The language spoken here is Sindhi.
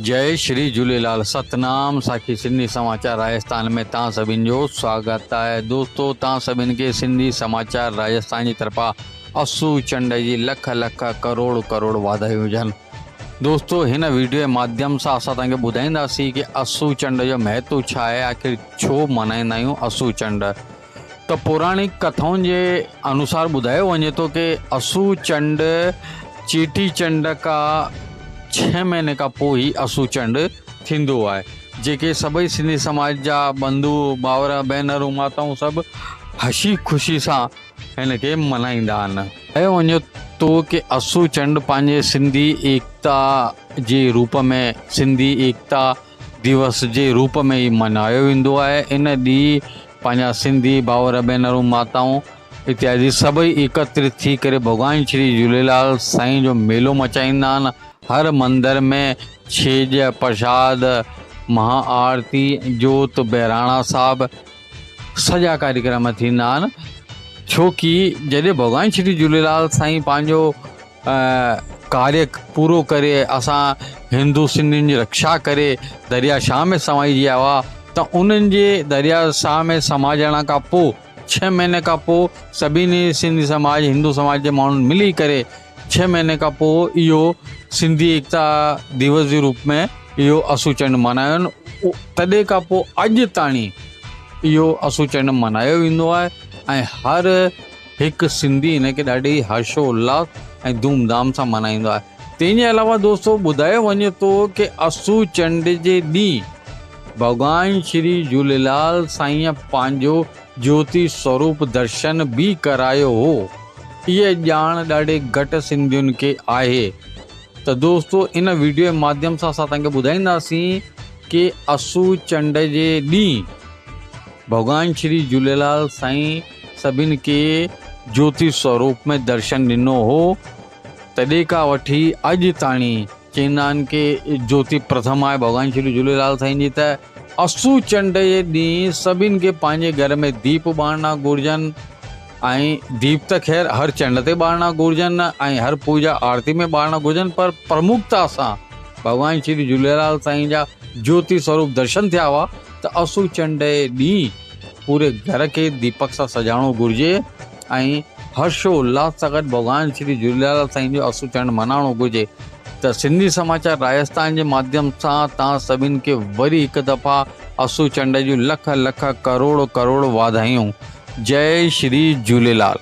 جئي شري جهوليلال ستنام ساکي سنڌي سماچار راجستان ۾ توهان سڀن جو سواگت آهي دوستو توهان سڀن کي سنڌي سماچار راجستان جي طرفان اسو چنڊ جي لک لک ڪروڙ ڪروڙ واڌايون هجن دوستو هن ويڊيو جي ماڌيم سان اسان توهان کي ٻڌائينداسين ڪي اسو چنڊ جو مهتو ڇا آهي آخر ڇو ملهائيندا آهيون اسو چنڊ ته پوراڻڪ ڪٿائن جي انوسار ٻڌايو وڃي ٿو ڪي اسو چنڊ چيٽي چنڊ کا ڇهه مهيني کان پوء هي اسو چنڊ ٿيندو آهي جيڪي سڀئي سنڌي سماج جا بنڌو ڀائر ڀينرون ماتائون سڀ هشي خوشي سان هن کي ملهائيندا آهن. چيو وڃي ٿو ڪي اسو چنڊ پنهنجي سنڌي ايڪتا جي روپ ۾ سنڌي ايڪتا ديوس جي روپ ۾ ئي ملهايو ويندو آهي. ان ڏينهن پنهنجا سنڌي ڀائر، ڀينرون، ماتائون اتيادي سڀئي ايڪترت ٿي ڪري ڀڳوان شري جهوليلال سائين جو ميلو مچائيندا آهن. هر مندر ۾ ڇيڄ، پرشاد، مها آرتي، جوت، بهراڻا صاحب سڄا ڪاريڪرم ٿيندا آهن. ڇو ڪي جڏهن ڀڳوان شري جهوليلال سائين پنهنجو ڪاريه پورو ڪري اسان هندو سنڌين جي رڪشا ڪري دريا شاهه ۾ سمائجي آيا هئا ته انهن جي دريا شاهه ۾ سماجڻ کان پوء ڇهه مهيني کان پوء سڀني سنڌي سماج هندو سماج جي ماڻهن ملي ڪري ڇهه مهيني کان پوء اهو سنڌي ايڪتا ديوس جي روپ ۾ اهو اسو چنڊ ملهايو تڏهن کان پوء اڄ تاڻي اهو اسو چنڊ ملهايو ويندو آهي ۽ هر هڪ سنڌي هن کي ڏاڍي هرش و الاس ۽ ڌوم ڌام سان ملهائيندو آهي. تنهن جي علاوه دوستو ٻڌايو وڃي ٿو ڪي اسو چنڊ جي ڏينهن ڀڳوان شري جهوليلال سائينء پنهنجو جيوتي سوروپ درشن به ڪرايو هو. اها ڄاڻ ڏاڍي گهٽ سنڌين کي آهي ته دوستو ان وڊيو جي ماڌيم سان اسان توهان کي ٻڌائينداسين ڪي اسو چنڊ جي ڏينهن ڀڳوان شري جهوليلال سائين سڀن کي جوتي سوروپ ۾ درشن ڏنو هو، تڏهن کان وٺي اڄ تاڻي چئيندا آهن ڪي جوتي پرٿم آهي ڀڳوان شري جهوليلال سائين جي ته اسو چنڊ جي ڏينهن سڀن کي پنهنجي گهر ۾ ديپ ٻارڻا گهرجن ۽ ديپ ته خير هر چنڊ تي ٻارڻا گهرجن ۽ هر پوڄا آرتي ۾ ٻارڻا گهرجن پر پرمکتا سان ڀڳوان شري جهوليلال سائين جا جوتي سوروپ درشن ٿيا هئا ته اسو چنڊ جي ڏينهن پوري گهر کي ديپڪ سان سجائڻو گهرجي ۽ هرش و الهاس سان گڏ ڀڳوان شري جهوليلال سائين جو اسو چنڊ ملهائڻو گهرجي ته سنڌي سماچار راجستان جي ماڌيم سان توهان سڀن کي وري هڪ دفعا اسو چنڊ جون لک لک ڪروڙ ڪروڙ واڌايون جئي شري جهوليلال.